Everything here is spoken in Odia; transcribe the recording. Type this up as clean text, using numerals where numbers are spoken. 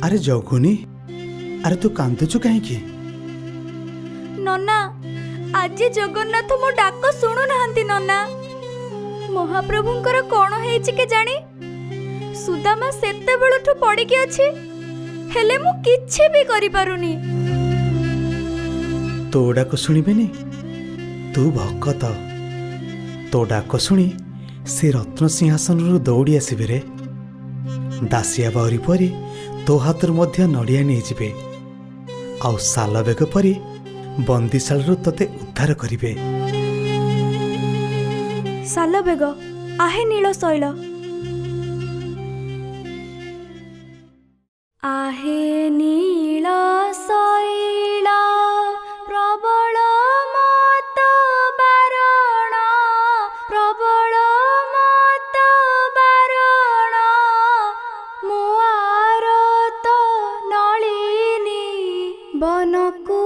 ଆରେ ଜଗୁନି, ଆରେ ତୁ କାନ୍ଦୁଛୁ କାହିଁକି? ନନା, ଆଜି ଜଗନ୍ନାଥ ମୋ ଡାକ ଶୁଣୁନାହାନ୍ତି। ନନା, ମହାପ୍ରଭୁଙ୍କର କଣ ହେଇଛି କେଜାଣି? ସୁଦାମା ସେତେବେଳଠୁ ପଡ଼ିକି ଅଛି, ହେଲେ ମୁଁ କିଛି ବି କରିପାରୁନି। ତୋ ଡାକ ଶୁଣିବେନି? ତୁ ଭକତ, ତୋ ଡାକ ଶୁଣି ସେ ରତ୍ନ ସିଂହାସନରୁ ଦୌଡ଼ି ଆସିବେ ରେ। ଦାସିଆ ବାଉରୀ ପରି ତୋ ହାତରୁ ମଧ୍ୟ ନଡ଼ିଆ ନେଇଯିବେ, ଆଉ ସାଲବେଗ ପରି ବନ୍ଦିଶାଳାରୁ ତୋତେ ଉଦ୍ଧାର କରିବେ। ସାଲବେଗ, ଆହେ ନୀଳ ଶୈଳ, ଆହେ ନୀଳ ଶୈଳ, ପ୍ରବଳ ମତ ବାରଣ, ପ୍ରବଳ ମତ ବାରଣ, ମୁଁ ଆରତ ନଳିନୀ ବନକୁ